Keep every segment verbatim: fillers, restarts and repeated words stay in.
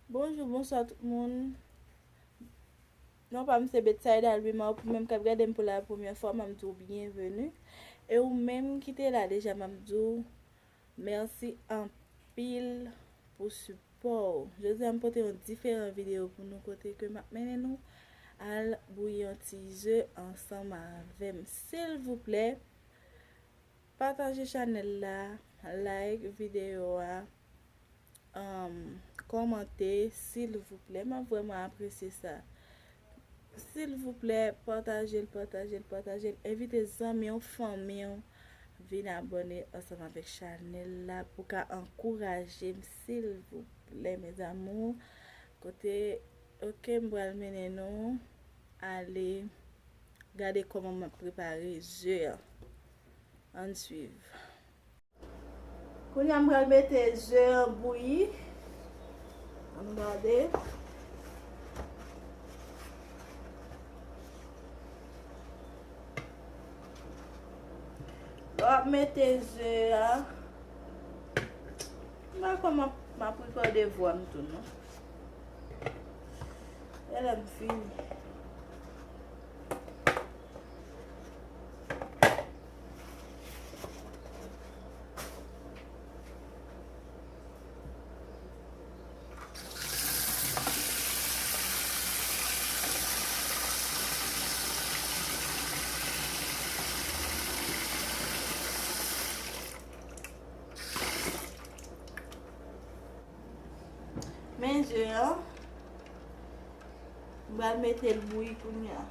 Bonjou, bonswa tout moun. Non pa m se Betsaida Louis Marc, ou menm k ap gade m pou la premyè fwa, m ap di w byenveni. E ou menm ki te la deja, m ap di w mèsi anpil pou sipò w. Jodi a, m pote yon diferan videyo pou nou kote ke m ap mennen nou al bouyi yon ti ze ansanm avè m. Silvouplè, pataje chanèl la, like videyo a, um, kòmante, silvouplè. M ap vrèman apresye sa. Silvouplè, pataje l, pataje l, pataje l. Envite zanmi w, fanmi w, vin abòne ansanm avèk chanèl la pou ka ankouraje m, silvouplè, mes amours. Kote, ok, m pral mennen nou ale gade kòman m ap prepare ze an. Ann swiv. Kounye a, m pral mete ze an bouyi. Ann gade. Lè w ap mete ze a, m pa kwè m ap, m ap rekòde vwa m tou, non. E lè m fini. Men ze an, m pral mete l bouyi kounye a.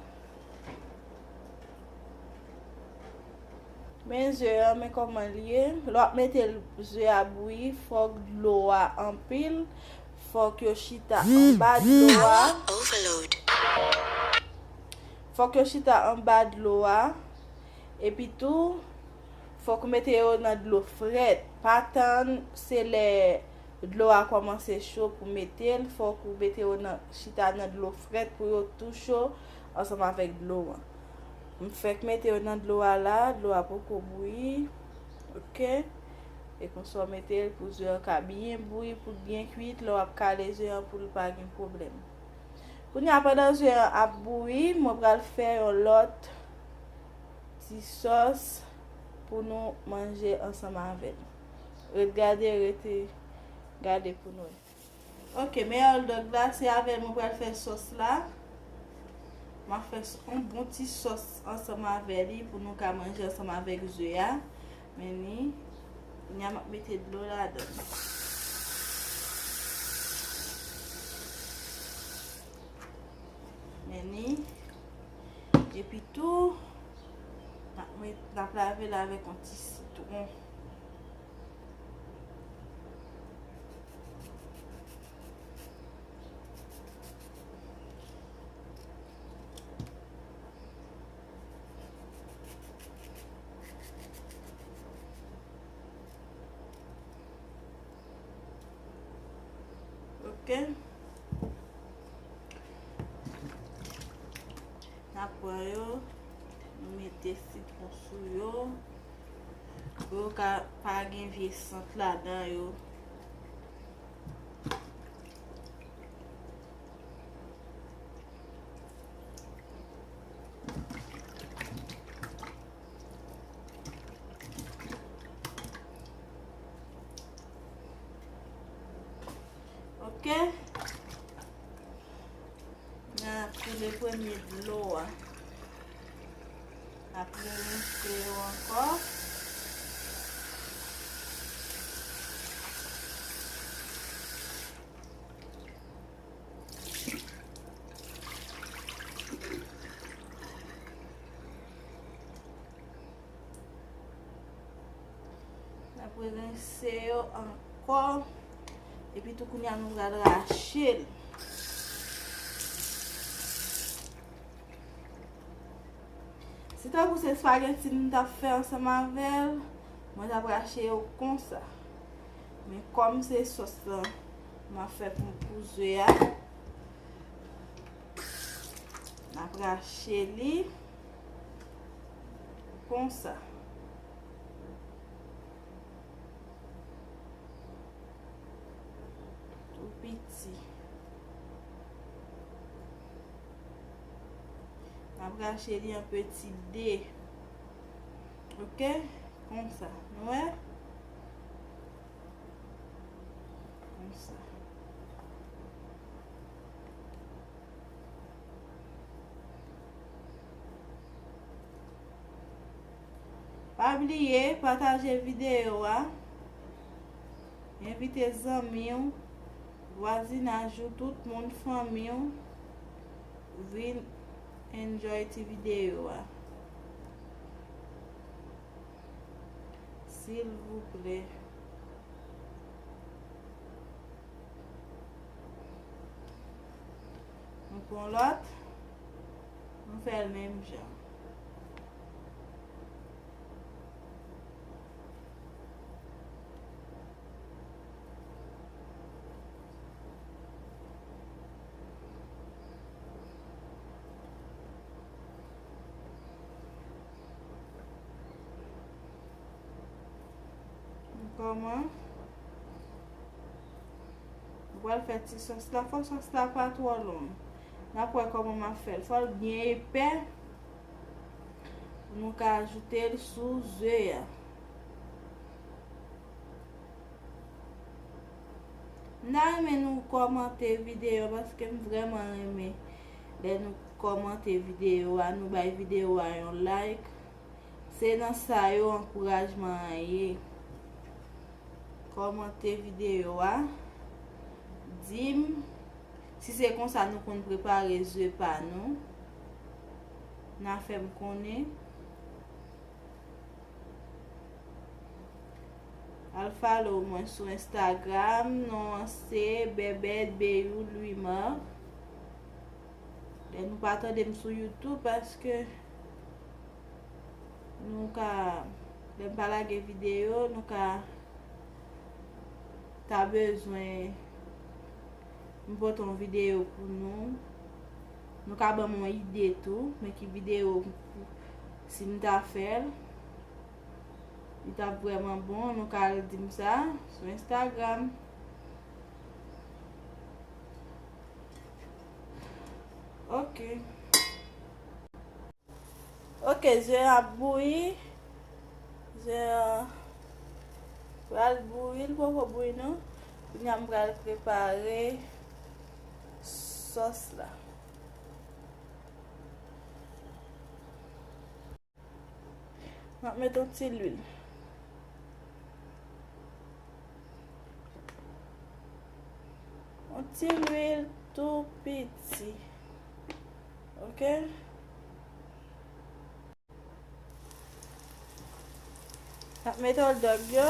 Men ze an, men kòman l ye. Lè w ap mete l, ze a bouyi, fòk dlo a anpil, fòk yo chita anba dlo a. Fòk yo chita anba dlo a. Epi tou, fòk ou mete yo nan dlo frèt. Pa tann se lè dlo a kòmanse cho pou mete l. Fòk ou mete yo nan, chita nan dlo frèt pou yo tou cho ansanm avèk dlo an. M fèk mete yo nan dlo a la, dlo a poko bouyi. Ok? E konsa w mete l pou ze an ka byen bouyi, pou l byen kuit. Lè w ap kale ze an pou l pa gen pwoblèm. Kounye a, pandan ze an ap bouyi, mwen pral fè yon lòt ti sòs pou nou manje ansanm avè l. Ret gade, rete gade pou nou wè. Ok, men hot dog la, se avè l mwen pral fè sòs la. M ap fè s-, yon bon ti sòs ansanm avè li pou nou ka manje ansanm avèk ze a. Men ni, kounye a m ap mete dlo ladan l. Men ni. Epi tou, n ap met, n ap lave l avèk yon ti sitwon. Ok. N ap pran yo, nou mete sitwon sou yo, pou yo ka pa gen vye sant ladan yo. Ok. N ap koule premye dlo a. Apre rense yo ankò. N ap rense yo ankò. Epi tou kounye a nou pral rache l. Si tankou se espageti m t ap fè ansanm avè l, mwen t ap rache yo konsa. Men kòm se sòs lan m ap fè pou, pou ze a, n ap rache li konsa. Tou piti. N ap rache li an peti de. Ok? Konsa. Nou wè? Konsa. Pa bliye pataje videyo a. Envite zanmi w, vwazinaj ou, tout moun, fanmi w vin enjoy ti videyo a. Silvouplè. Nou pran lòt, nou fè l menm jan. Kòman? Mwen pral fè ti sòs la. Fò sòs la pa twò long. N ap wè kòman m ap fè l. Fò l byen epè. Pou nou ka ajoute l sou ze a. M ta renmen nou kòmante videyo a paske m vrèman renmen lè nou kòmante videyo a, nou bay videyo a yon like. Se nan sa yo ankourajman an ye. Kòmante videyo a. Di m si se konsa nou konn prepare ze pa nou. N a fè m konnen. Al follow mwen sou Instagram, non an se Bebeth Beyou Louimar. Lè nou pa tande m sou YouTube, paske nou ka, lè m pa lage videyo, nou ka ta bezwen m pote yon videyo pou nou. Nou ka ban m yon ide tou, men ki videyo si m ta fè l, li t ap vrèman bon, nou ka al di m sa sou Instagram. Ok. Ok, ze an ap bouyi. Ze an pral bouyi, li poko bouyi non. Kounye a m pral prepare sòs la. M ap met yon ti lwil. Yon ti lwil tou piti. Ok? N ap met hot dog yo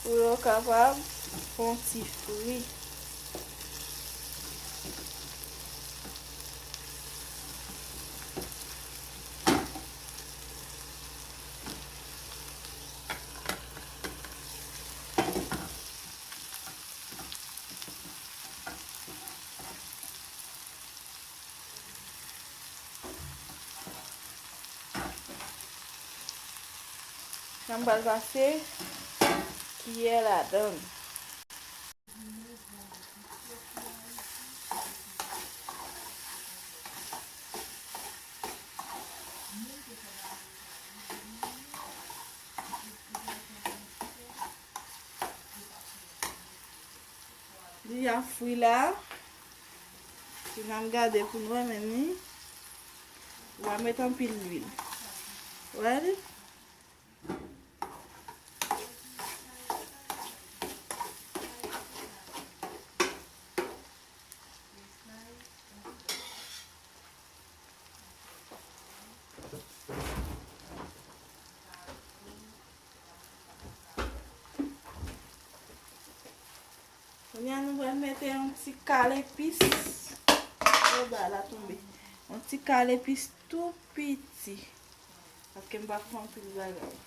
pou yo kapab fè yon ti fri. Sa m pral pase kiyè ladan l. Li ap fri la. N ap gade pou n wè menm li. Ou pa met anpil lwil. Wè li? Kounye a nou pral mete yon ti kal epis. Oba, la tonbe. Yon ti kal epis tou piti. Paske m pa fè anpil bagay.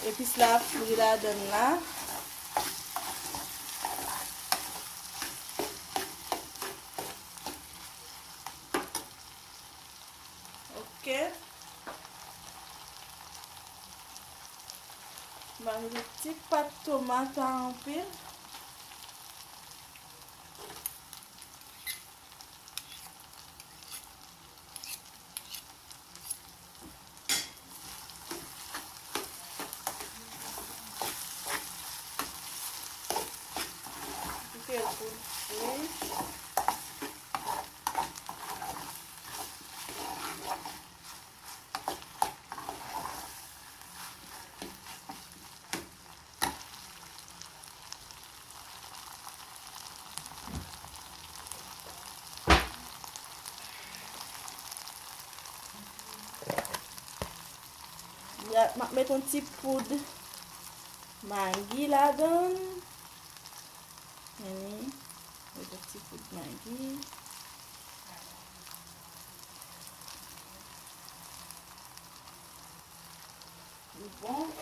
Epis la ap fri ladann la. Ok. M va mete ti pat tomat pa anpil. Kite l pou l fri. M ap met yon ti poud magi ladan l. Ann met yon ti poud magi. Li bon.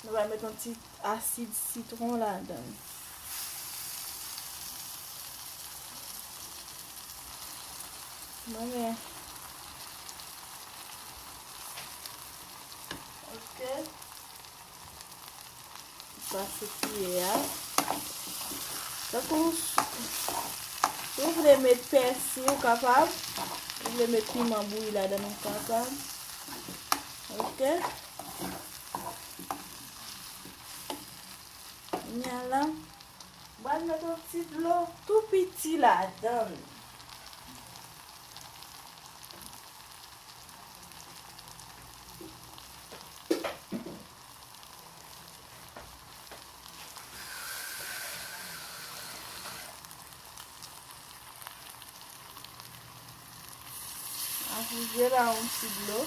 Nou va met yon ti asid sitwon ladan l. Mwen men. Ok. Pase kiyè a. Tankou si w vle met pèsi, ou kapab. Si w vle met piman bouyi ladan l, ou kapab. Ok. Kounye a la, m pral met yon ti dlo tou piti ladan l. Ajoute la yon ti dlo.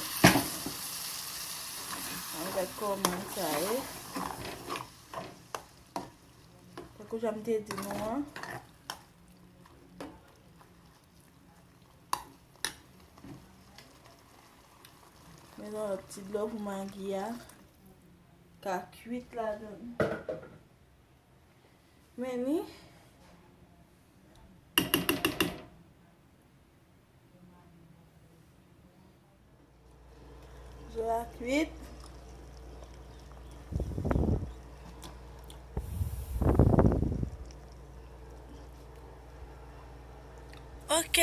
Ann gad kòman sa ye. Tankou jan m te di nou an. Met yon lòt ti dlo pou magi a ka kwit ladan l. Men ni. Zo a kwit. Ok.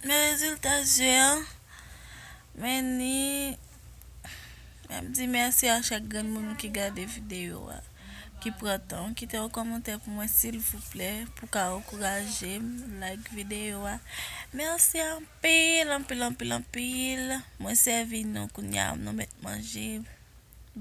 Men rezilta zo a. Men ni. M ap di mèsi a chak grenn moun ki gade videyo a, ki pran tan, kite yon kòmantè pou mwen, silvouplè, pou ka ankouraje m, like videyo a. Mèsi anpil, anpil, anpil, anpil. Mwen sèvi nou kounye a, nou mèt manje.